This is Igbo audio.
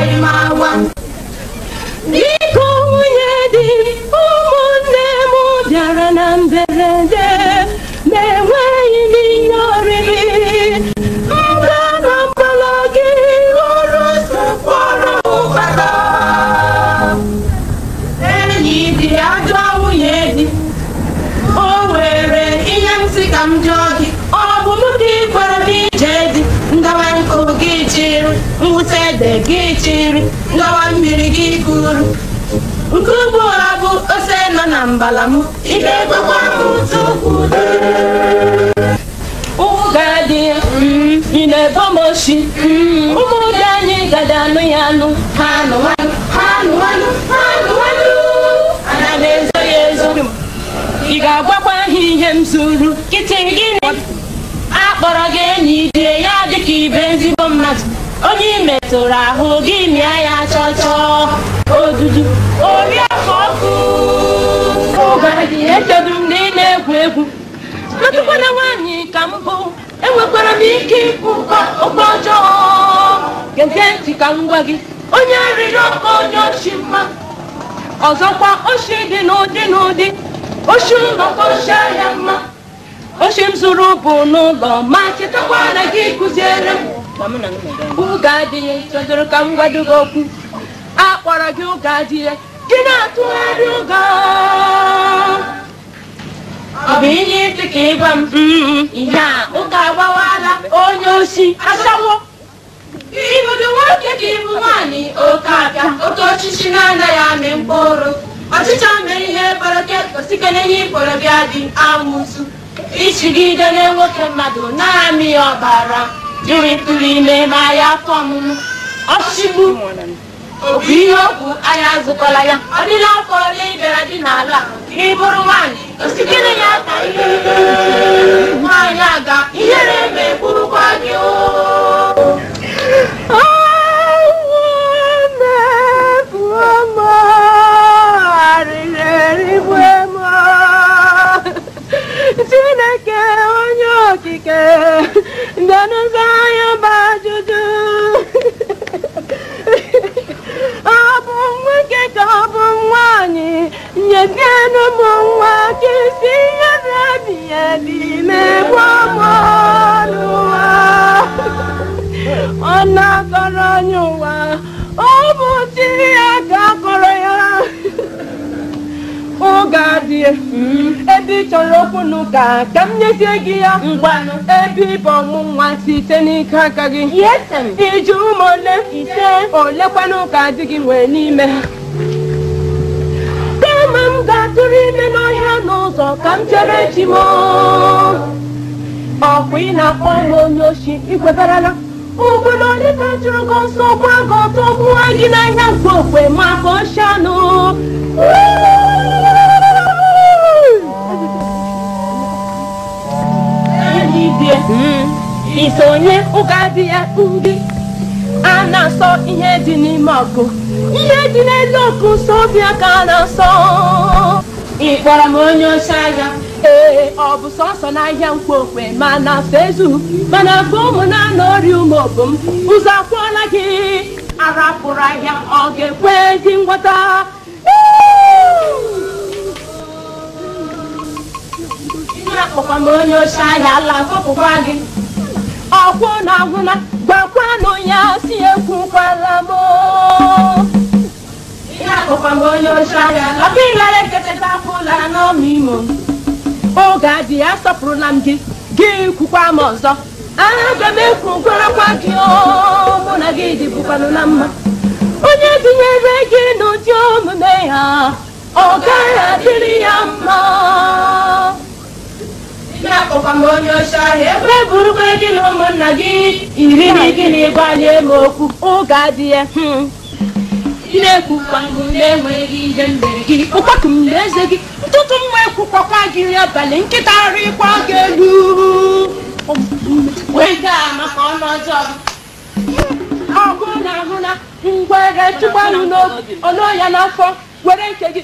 Agaghị m awa. Biko nwunye di, ụmụnne m bịara na mberede, na-enweghị m ihe oriri. M gaa na mkpọrọ gị, ọrụ sokwara ụkpaka. Enyi dị ajọ nwunye di, o nwere ihe m sị ka m jụọ gị. Ọ bụ m ka ị gwara m ije di, ngawa nkụ gị chịrị, mwute ede gị chịrị, ngawa mmiri gị kuru. Nke ugbu a bụ ose nọ na mbala m, ị ga-ekwekwa m tupu ụga dị ị na-ebo m oshi. Ụmụ dị anyị gada anụ ya anụ, ha anụmanụ, ha anụmanụ, ha anụmanụ. Ana m ezo ya ezo. Ị ga-agwakwa ha ihe m zuru kịtị gịnị? Akpọrọ gị enyi die ya dịka ibe ezigbo mmadụ. Onye ị metụrụ ahụ gị mịa ya chọọ odudu oriakụ ọkụ. Ụga dị echedu m na ị na-egwu egwu. Metụkwana nwaanyị ka m bụ, enwekwara m ike ikwu okwu ọjọọ. Gee ntị ka m gwa gị, onye riri ọkụ onye oshi mma. Ọzọkwa oshi dị n'ụdị n'ụdị, oshi ụlọ ka oshi ahịa mma. Oshi m zuru bụ n'ụlọ, ma chetakwa na gị kụziere m. Ụga adịghị chọdoro ka m gwado gị okwu. A kpọrọ gị ụga adịghị, gị na-atụgharị ụga. Ọ bụ ihe ntị ka ịgwa m ihe a ụka agbawala onye oshi asawo. Ịbụdụ nwoke ka ịbụ nwaanyị, oke abịa oke ọchịchị na-anaghị amị mkpụrụ. Ọchịcha mere ihe kpọrọ osikene ihe ịkpọrọ bịa dị amụsụ. Ichigide na nwoke mmadụ na-amị ọbara, jiri tụrụ ime ma ya afọ ọmụmụ. Ọchịgbu ọ bụ ihe okwu anyị azụkọla ya. Ọ dịla afọ ole ị bịara dị n'ala ka ị bụrụ nwaanyị, osikene ya ka ihe nwaanyị aga ihere megbukwa gị. Chineke onye okike, bịanụza anya bụ ajụjụ. Ọ bụ nwoke ka ọ bụ nwaanyị, nyezienụ m nwa ka isi ihe na-ebighị ebi megbuo m n'ụwa. Ọ na-akọrọ onye ụwa, ọ bụ chi ya ka akọrọ ya. Ụga dị ebe ị chọrọ okwu n'ụka ka m nyezie gị ya. Ngwanụ ebe ịbụ ọmụ nwa site n'ike aka gị. Iji ụmụ ole ise olekwanụ ụka di gị nwee n'ime ha. Kama m ga-atụrụ ime n'ọhịa n'ụzọ ka m chere chi m. Ọkwa ị na-akpọ m onye oshi ikwebarala. Ugwu na ole ka chụrụ gị ọsọ gwa gị ọtọ gbuwa gị n'ahịa mkpe okwe maka oshanụ. Isonye ụka dị ya ndị a na-asọ ihe dị n'ime ọkụ, ihe dị n'elu ọkụ nsọ bịa ka a na-asọ. Ị kpọrọ m onye oshi ahịa? Ee, ọ bụ sọsọ n'ahịa mkpokwe ma na-asa ezu, mana afọ ụmụ na-anọ ori ụmụ obom. Ụzọ akwụọla gị, arapụrụ ahịa ọ ga-ekwe gị ngwọta. Akpọkwa m onye oshi ahịa, ala fọpụkwa gị. Ọkwụ na ahụna gwakwanụ ya si ekwukwala m. Ihe akpọkwa m onye oshi ahịa, ọkụ ịlara ekecheta afụla n'ọmụ imo. Oge adị asọpụrụla m gị, gị kwukwa m ọzọ. Aga m ekwukwarakwa gị, mụ na gị dịbụkwanụ na mma. Onye tinyere gị n'ụdị omume ya, ọ gaghị adịrị ya mma. Akpọkwa m onye oshi ahịa, ebe burukwa gị na ụmụnna gị iri na gịnị gwanye m okwu. Ụga dị ya na-ekwukwa m na-enweghị ihe mere gị, ụkpakụ m na eze gị ntụtụ m ekwukwakwa gị abalị nkịta rịkwa gị elu. Maka ọnụ ọjọọ ọgụ na ahụ na ngwere chụkwanụ n'obi ọnụ ya n'afọ were nke gị.